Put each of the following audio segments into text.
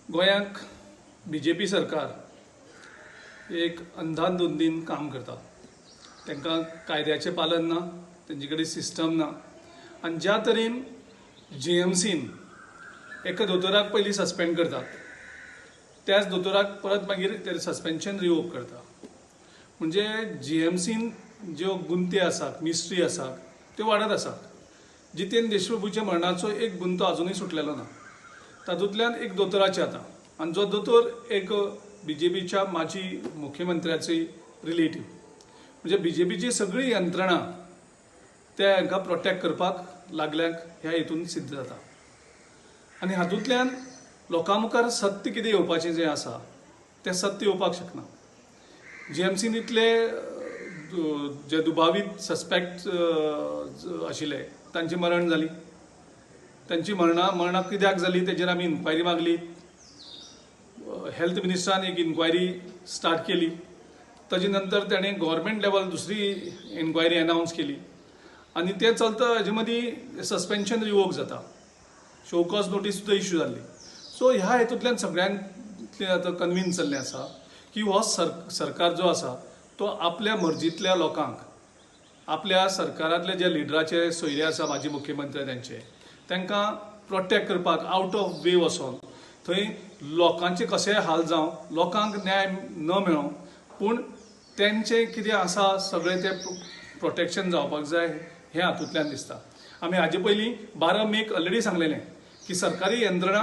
गोंयांत बीजेपी सरकार एक अंधाधुंदीन काम करता. तांकां कायद्याचें पालन ना, तेंचे कडेन सिस्टम ना आनी ज्या तरेन जीएमसीन एका दोतोराक पयलीं सस्पेंड करतात, त्याच दोतोराक परत मागीर तें सस्पेन्शन रिवोक करता. म्हणजे जीएमसीन ज्यो गुंते आसात, मिस्ट्री आसात, त्यो वाडत आसात. जितेंद्र देशप्रभूच्या मरणाचो एक गुंतो अजुनूय सुटलेलो ना. तातूंतल्यान एक दोतोराचें जाता आनी जो दोतोर एक बीजेपीच्या माजी मुख्यमंत्र्याची रिलेटीव. म्हणजे बीजेपीची सगळी यंत्रणा ते हांकां प्रोटेक्ट करपाक लागल्याक ह्या हितून सिद्ध जाता. आनी हातूंतल्यान लोकां मुखार सत्य कितें येवपाचें जें आसा, तें सत्य येवपाक शकना. जीएमसीन इतले जे दुबावीत, सस्पेक्ट आशिल्ले, तांची मरण जाली. तांची मरणां कित्याक जाली, तेजेर आमी इन्क्वायरी मागली. हेल्थ मिनिस्टरान एक इन्क्वायरी स्टार्ट केली. ताजे नंतर ताणें गव्हर्मेंट लेवल दुसरी इन्क्वायरी अनावन्स केली आनी तें चलता हेजे मदीं सस्पेन्शन रिवोक जाता, शोकॉज नोटीस सुद्दां इश्यू जाल्ली. सो ह्या हेतूंतल्यान सगळ्यांक आतां कन्विन्स जाल्लें आसा की हो सरकार जो आसा, तो आपल्या मर्जींतल्या लोकांक, आपल्या सरकारांतले जे लिडराचे सोयरे आसा, माजी मुख्यमंत्री तांचे, तांकां प्रोटेक्ट करपाक आवट ऑफ वे वचोन थंय लोकांचे कशेय हाल जावं, लोकांक न्याय न मेळों, पूण तेंचें कितें आसा सगळें तें प्रोटेक्शन जावपाक जाय, हें हातूंतल्यान दिसता. आमी हाजे पयलीं 12 मेक ऑलरेडी सांगलेलें की सरकारी यंत्रणा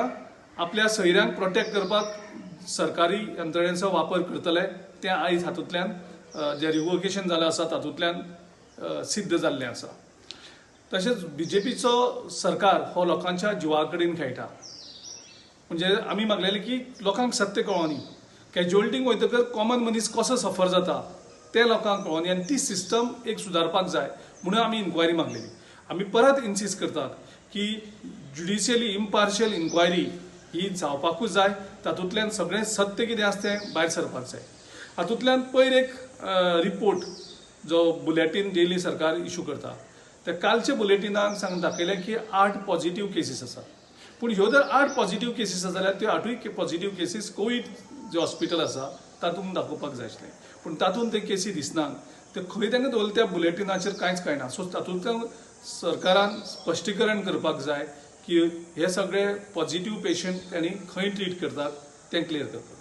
आपल्या सोयऱ्यांक प्रोटेक्ट करपाक सरकारी यंत्रणेचो वापर करतले. तें आयज हातूंतल्यान जें रिवोकेशन जालें आसा, तातूंतल्यान सिद्ध जाल्लें आसा. तशेंच बीजेपीचो सरकार हो लोकांच्या जिवा कडेन खेळटा. म्हणजे आमी मागलेलें की लोकांक सत्य कळोनी. कॅज्युअलिटीक वयतकर कॉमन मनीस कसो सफर जाता, तें लोकांक कळोनी आनी ती सिस्टम एक सुदारपाक जाय म्हणून आमी इन्क्वायरी मागलेली. आमी परत इन्सिस्ट करतात की ज्युडिशियली इम्पार्शियल इन्क्वायरी ही जावपाकूच जाय. तातूंतल्यान सगळें सत्य कितें आसा तें भायर सरपाक जाय. हातूंतल्यान पयर एक रिपोर्ट जो बुलेटीन डेली सरकार इशू करता, त्या कालच्या बुलेटिनान सांग दाखयलें की आठ पॉझिटिव्ह केसीस आसा. पूण ह्यो जर आठ पॉझिटिव्ह केसीस आसा जाल्यार त्यो आठूय पॉझिटिव्ह केसीस कोवीड जे हॉस्पिटल आसा तातूंत दाखोवपाक जाय आसलें, पूण तातूंत ते केसी दिसनात. ते खंय तांकां दवरले, त्या बुलेटिनाचेर कांयच कळना. सो तातूंतल्यान सरकारान स्पश्टीकरण करपाक जाय की हे सगळे पॉझिटिव्ह पेशंट तांणी खंय ट्रीट करतात, तें क्लियर करपाक जाय.